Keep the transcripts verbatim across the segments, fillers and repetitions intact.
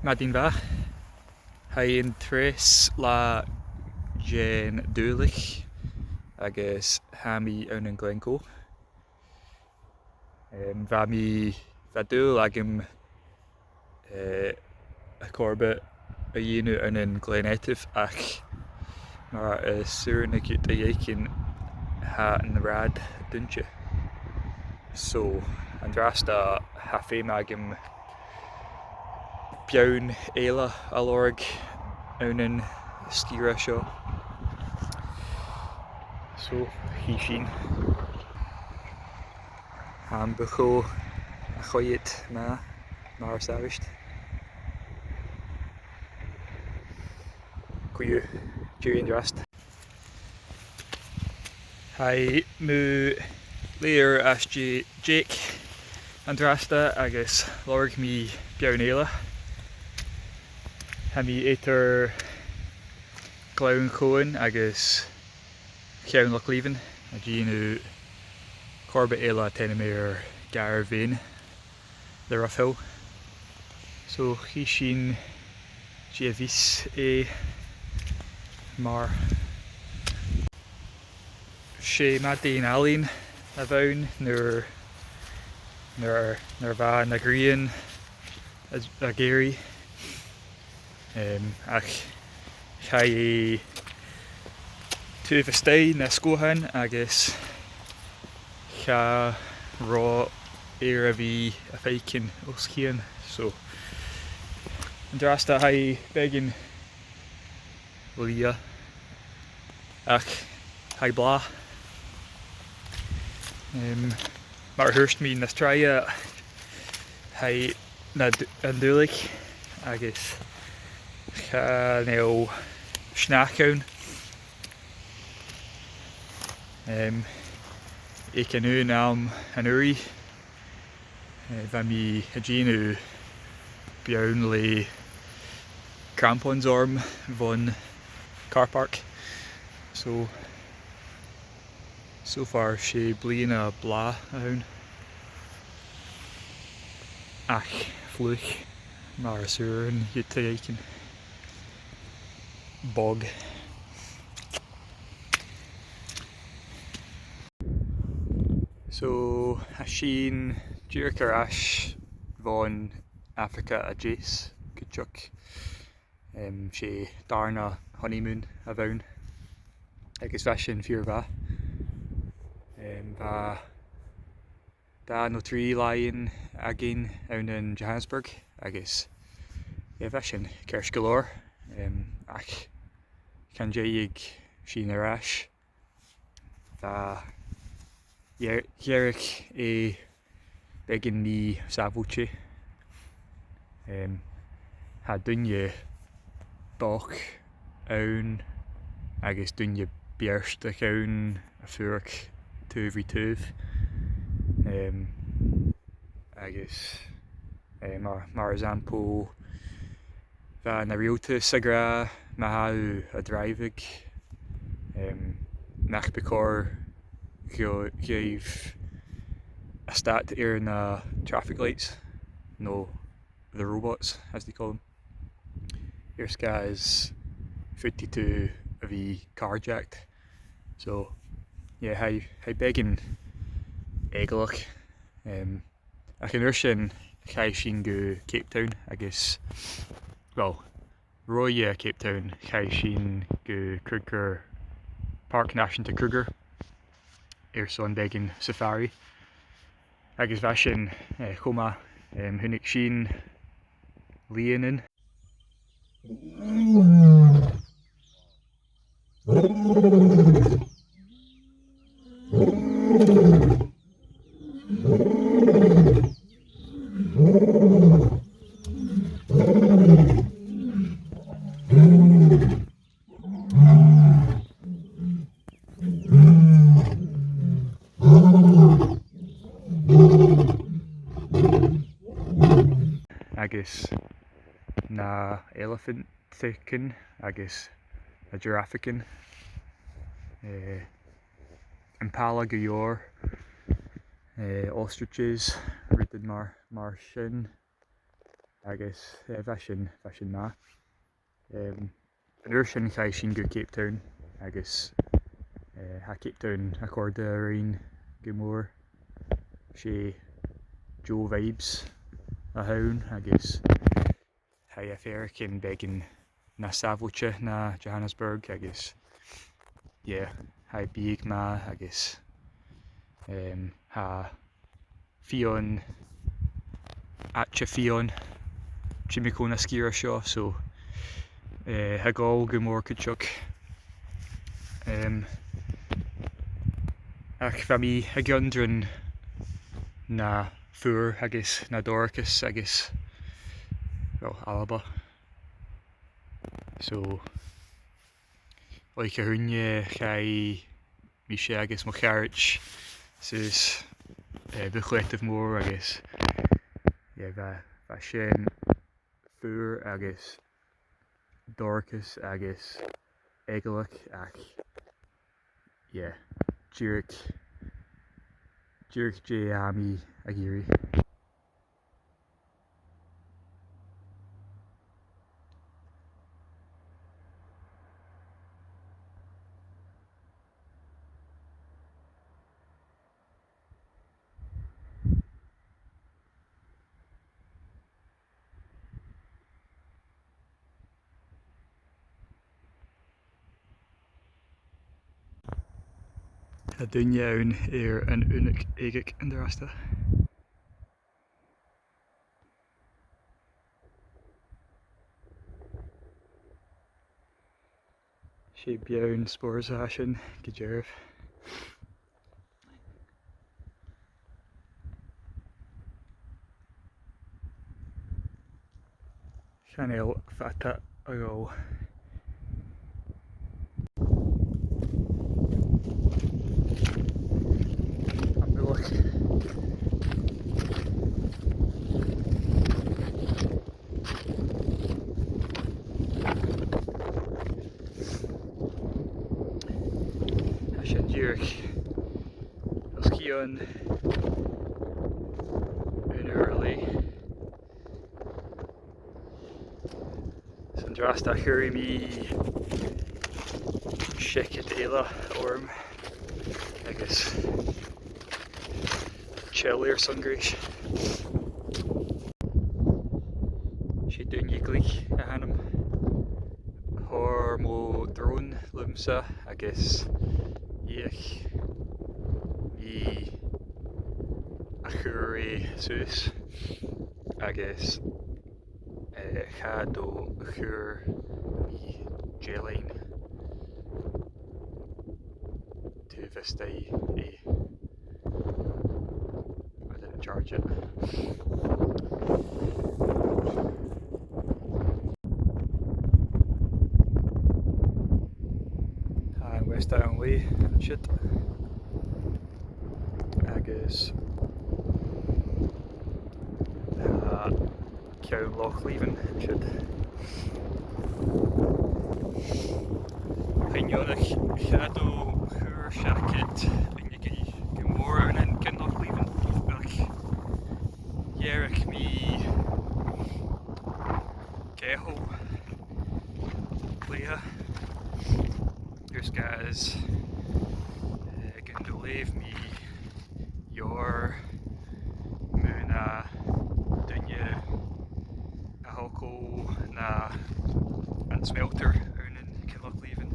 Madainn mhath. Tha e an treas latha den Dùbhlachd agus tha mi ann an Glencoe. Em, bha mi, bha dùil agam, eh, a' Corbett a dhèanamh ann an Glen Etive, ach mar as urrainn dhut a dh'fhaicinn, tha an rathad dùinte. So, an-dràsta tha feum agam beinn eile a lorg ann an sgìre seo. So, chì sinn. Tha am beathach a' coimhead math, mar as àbhaist. Co-dhiù, tìoraidh an-dràsta. Tha mi a' leughadh às dèidh Jake an-dràsta agus lorg mi beinn eile. Tha mi eadar Gleann Comhann agus Cheann Loch Leven, a' dèanamh Corbett eile a tha ainmeil Garbh Bheinn le Ruffhill. So, chì sinn dè bhios e mar. 'S e madainn àlainn a bh' ann nuair, nuair, nuair a bha na grian ag, ag èirigh. Em, ach chaidh e taobh a-staigh na sgòthan agus cha robh feur a bhith a' faicinn os cionn. So, an-dràsta tha e beagan liath, ach tha e blàth. Em, mar a thuirt mi an-dràsta, tha e na d-, an Dùbhlachd agus chan eil sneachd ann. Em, aig an aon àm an-uiridh, eh, bha mi a' dèanamh beinn le crampons orm bhon car park. So, so far 's e bliadhna blàth a th' ann. Ach fliuch, mar as urrainn dhut a dh'fhaicinn. Bog. So, tha sinn dìreach air ais bhon Afraga a Deas, gu dearbh. Em, 's e dàrna honeymoon a bh' ann. Agus bha sin fìor mhath. Em, bha dhà no trì làithean againn ann an Johannesburg, agus, eh, bha sin ceart gu leòr. Em, ach chan fhaiceadh sinn air ais. Bha, dh'fhair-, dh'fhairich e beagan mì-shàbhailte. Em, tha daoine bochd ann agus daoine beartach ann a' fuireach taobh ri taobh. Em, agus, eh, mar, mar eisimpleir, bha na riaghaltas ag ràdh, ma tha thu a' dràibheadh, em, nach bu chòir dhut, dhuibh a stad air na traffic lights, no the robots, as they call them. Air sgàth 's faodaidh tu a bhith carjacked. So, yeah, tha e, tha e beagan eagalach. Em, ach an uair sin, chaidh sinn gu Cape Town agus, well, roimhe Cape Town, chaidh sinn gu Kruger, Park Nàiseanta Kruger, airson beagan safari. Agus bha sin, eh, cho math, em, chunnaic sinn lìonadh. Agus na eilifeantaichean agus na giraffeachan, eh, impala gu leòr, eh, ostriches, rudan mar, mar sin. Agus, eh, bha sin, bha sin math. Em, an uair sin chaidh sinn gu Cape Town agus, eh, tha Cape Town a' còrdadh rinn gu mòr. 'S e deagh vibes a th' ann agus tha e faireachdainn beagan nas sàbhailte na Johannesburg agus, yeah, tha e biadh math agus, em, tha fìon, àite fìon, timcheall na sgìre seo, so, eh, tha e gu math gu mòr cuideachd. Em, ach bha mi ag ionndrainn na fuar agus na dorchas agus, well, Alba. So, oidhche Haoine, chaidh mise agus mo charaid suas, eh, Buachaille Mòr agus, yeah, bha, bha sin fuar agus dorchas agus eagalach ach, yeah, dìreach, dìreach dè tha mi ag iarraidh. Tha daoine ann air an aonach èiginn an-dràsta. 'S e beinn spòrsail a tha sin gu dearbh. Chan eil fada a dhol. Am buailteas. Tha sin dìreach os cionn an Urlaigh. 'S an-dràsta chuir mi seacaid eile orm agus chèilidh airson greis. 'S e Doineaglach a th' annam. Fhuair mi drone leamsa agus dh'fheuch mi a chur e suas agus, eh, cha do chuir mi dealan taobh a-staigh e. I didn't charge it. Tha West Island Way an siud. Agus, uh, Ceann Loch Leven an siud. Chan eil, cha do chuir seacaid uinneagaidh gu mòr ann an Ceann Loch Leven, ach dh'fhairich mi gaoth a' chladach. Just 'cause, eh, gun do leugh mi leabhar mu na daoine a thogadh na, an smelter ann an Ceann Loch Leven.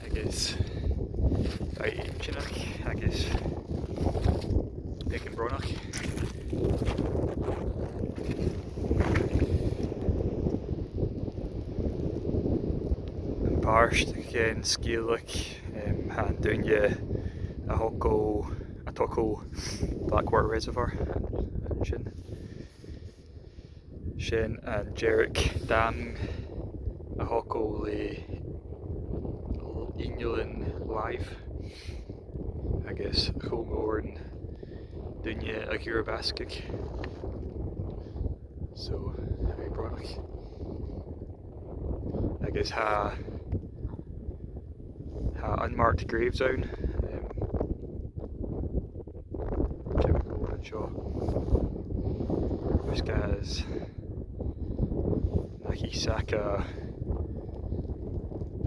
Agus bha e inntinneach agus beagan brònach. Am pàirt den sgeulachd, em, tha an duine a thogadh, a thogadh Blackwater Reservoir an sin. Sin an deireadh dam a thogadh le innealan làimh agus chuala mi an duine a' gùireasgadh. So, very brònach. Agus tha, tha unmarked graves ann, um, ceann an seo. 'S gus nach fhios aca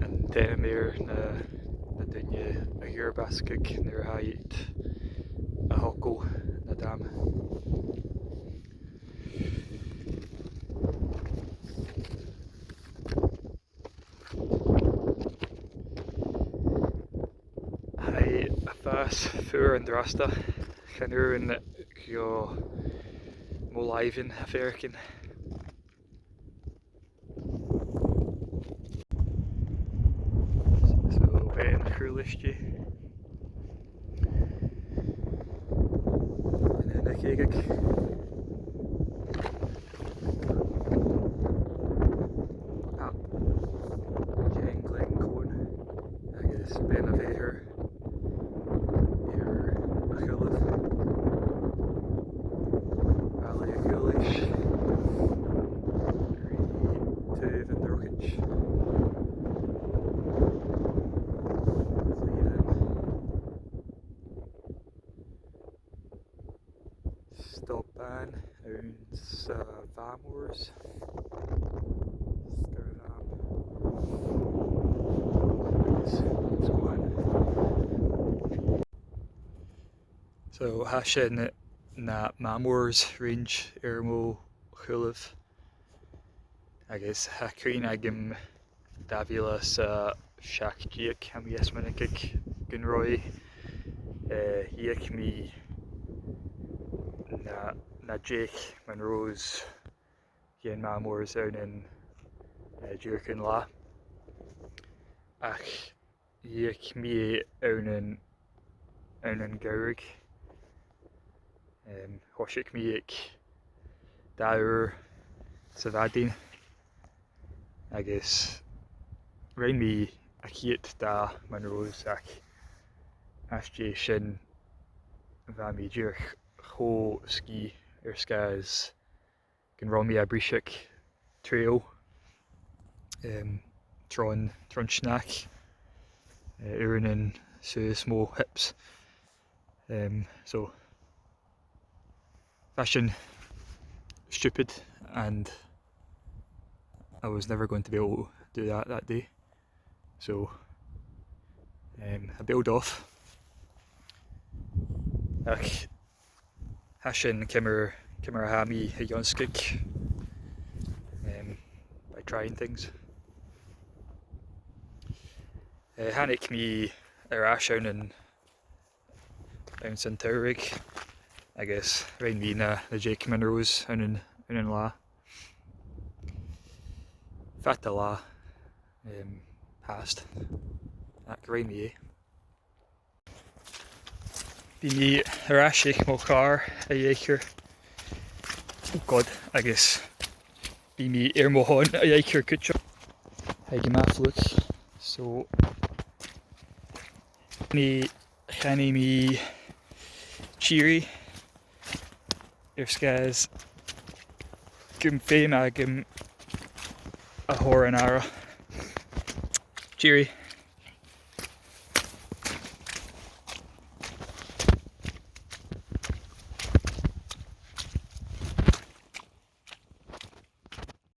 an t-ainm air na, na daoine a dh'fheumadh nuair a tha iad a' togail na dam. Tha e a' fàs fuar an-dràsta, chan urrainn dhomh mo làmhan a bhith a' faireachdainn. So, Beinn a' Chaolais. An aon cèic. Pap. Dangling cone. Agus Beinn a' Bheithir. Air a' Chaolais. Baile a' Chaolais. Taobh an drochaid. Stop ann anns a' Mhamores. Sgoil Àm. Agus sgoil. So, tha sin na Mamores Range air mo chùlaibh. Agus tha cuimhne agam dà mhìle 's a seachd deug, tha mi a' smaoineachadh gun robh, eh, dh'fheuch mi na, na deich Munros dhen Mamores ann an, eh, dìreach aon latha. Ach dh'fheuch mi e ann an, ann an geamhradh. Em, thòisich mi aig dà uair sa mhadainn agus rinn mi a' chiad dà Munros ach às dèidh sin bha mi dìreach cho sgìth air sgàth 's gun robh mi a' briseadh trail, em, tron, tron t-sneachd, eh, uaireannan suas mo hips. Em, so, bha sin stupid and I was never going to be able to do that that day. So, em, I bailed off. Ach tha sin ciamar, ciamar a tha mi ag ionnsachadh, em, by trying things. Eh, thàinig mi air ais ann an, anns an t-samhradh agus rinn mi na, na deich Munros ann an, ann an latha. Fada latha, em, fhathast. Ach rinn mi e. Bidh mi air ais aig mo chàr a dh'aithghearr. Oh God, agus bidh mi air mo thòn a dh'aithghearr cuideachd. Tha e gu math fliuch. So, nì, chanainn-sa tìoraidh air sgàth 's gum feum agam a thoirt an aire. Tìoraidh.